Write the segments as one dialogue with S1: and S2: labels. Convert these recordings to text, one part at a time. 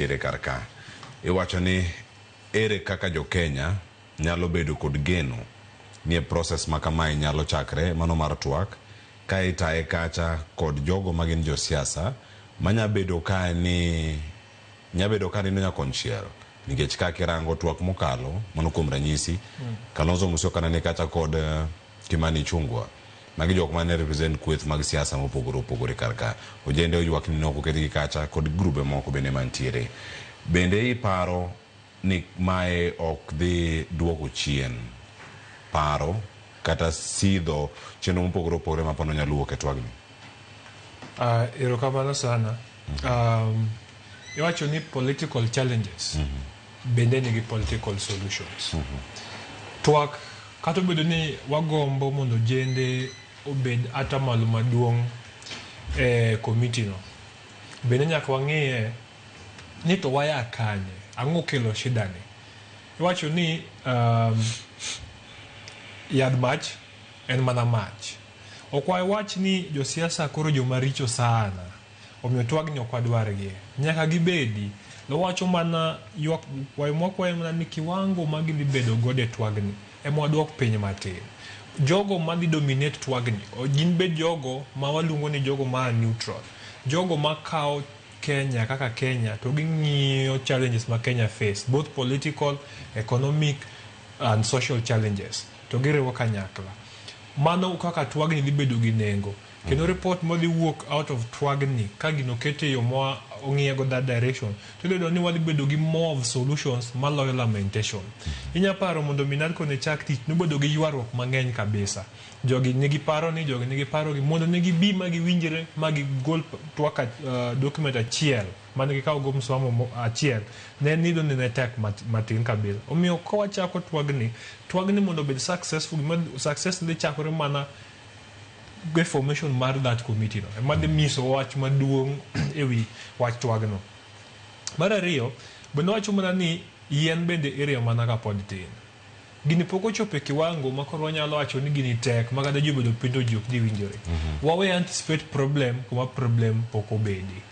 S1: Ere kar ka? Iwacho ni ere kaka jo Kenya nyalo bedo kod geno ni e process ma kamae nyalo chakre mano mar twak ka itaye kacha kod jogo magin josiasa manya bedo ka ni nya bedo ka nindo nyakonchiel nikech ka kirango twak mokalo mano kuom ranyisi Kalonzo Musyoka ne ni kacha kod Kimani Ichung'wa. Magi jok mane represent kweth mag siasa mopogore opogore kar ka. Ojende oywak ni nok oketgi kacha kod grube moko bende mantiere. Bende iparo ni mae ok dhi duoko chien paro kata sidho chenro mopogore opogore ma pano nyalo wuok e twagni?
S2: Erokamano sana. Iwacho ni political challenges bende nigi political solutions. Twak kata obedo ni wagombo mondo ojende obed atamalo maduong' e komiti no, bende nyaka wang'iye ni to waya kanye, ang'o okelo shida ni. Iwacho ni yadh mach en mana mach. Ok wawach ni josiasa koro joma richo sana. Omiyo twagni ok wadwargie. Nyaka gibedi. Nowacho mana ywak kwayo mwakwayo en mana ni kiwango ma gidhi bedo godo e twagni ema waduok piny matin. Jogo madhi dominate twagni gin bed jogo ma waluongo ni jogo ma neutral. Jogo makawo Kenya kaka Kenya to ging'iyo challenges ma Kenya face both political, economic and social challenges to giriwo kanyakla. Mano kaka twagni dhi bedo gi nengo. Kendo report madhi wuok out of twagni ka gino oket e yo ma ong'iye go that direction to idhi yudo ni wadhi bedo gi more of solutions maloyo lamentation. Inya paro mondo mi NADCO ne chak tich nobedo gi ywaruok mang'eny kabisa. Jogi nigi paro ni, jogi nigi paro gi mondo ne gibi ma giwinjre ma gigol twak document achiel mane gikawo go msimamo achiel ne en ni ne tek matin kabisa. Omiyo ka wachako twagni, twagni mondo obed successful, success dhi chakore mana gi formation mar that committee no ema dhi nyiso wach maduong' ewi wach twagno. Mar ariyo, bende wacho mana ni yien bende iriyo mana kapod tin. Gini pok ochopo e kiwango ma koro wanyalo wacho ni gini tek ma kata ji obedo piny to ji ok dhi winjore. Wawe anticipate problem kuma problem pok obede.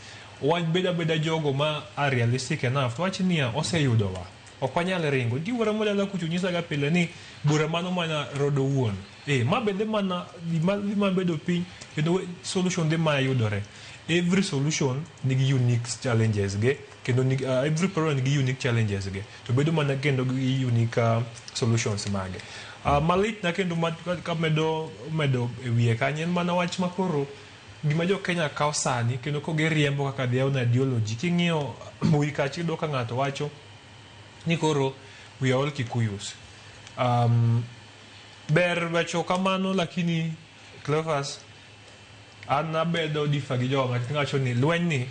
S2: Wabed abeda jogo ma are realistic enough to wach niya oseyudowa. Ok wanyal ringo. Nitie wuora moro dala kucho nyisaga pile ni bura mano mana rodo wuon. Eh, ma be dhi mana gima dhi mana bedo piny kendo solution dhi mana yudore. Every solution nigi unique challenges ge kendo nigi, every problem nigi unique challenges ge to bedo mana kendo gi unique solutions mage. Malit na kendo ma, ka medo medo e wiye kanyo en mana wach ma koro gima jo Kenya kawo sani kendo ko giriembo kaka their own ideology. King'iyo mbui kacha iyudo ka ng'ato wacho ni koro we are all Kikuyus. Ber wacho kamano lakini Cleophas an abedo differ gi jowa wacho ni lweny ni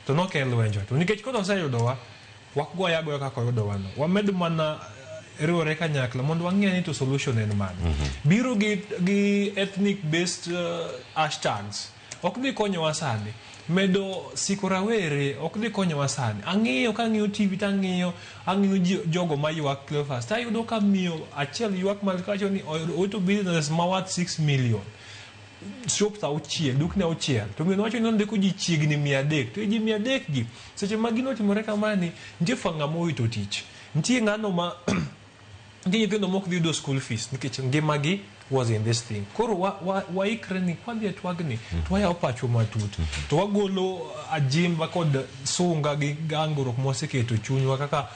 S2: to nok en lwenjwa to nikech koro oseyudowa wak goye agoya kaka oyudowa no wamed mana riwore kanyakla mondo wang'e ni to solution en mane. Biro gi ethnic based hashtags ok dhi konyowa sani. Medo siko rawere ok dhi konyowa sani. Ang'iyo ka ang'iyo TV to ang'iyo ang'iyo jogo ma ywak Cleophas to ayudo ka miyo achiel ywak malo kawacho ni owito business ma worth 6 million. Shops auchiel, dukni auchiel. To miyo wacho ni ondiko ji chiegni 300. To ji 300 gi seche ma gino otimore kamani nitie fa ng'ama owito tich. Nitie ng'ano ma nitie nyithindo mok dhi yudo school fees nikech ngimagi was in this thing. Koro waikre ni kwadhi e twagni to wayawo pachwa matut. To wagolo ajimba kod sunga gi gangruok mwaseketo chunywa kaka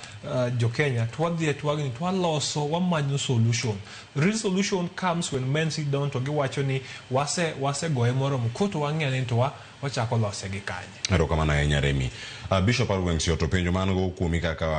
S2: jo Kenya to wadhi e twagni to waloso wamanyo solution. Real solution comes when men sit down to giwacho ni wase wasegoye moromo koro to wang'e ni to wa wachako lose gi kanye.
S1: Erokamano ahinya Remi. Bishop Argwings Yoto, penjo man go kuomi kaka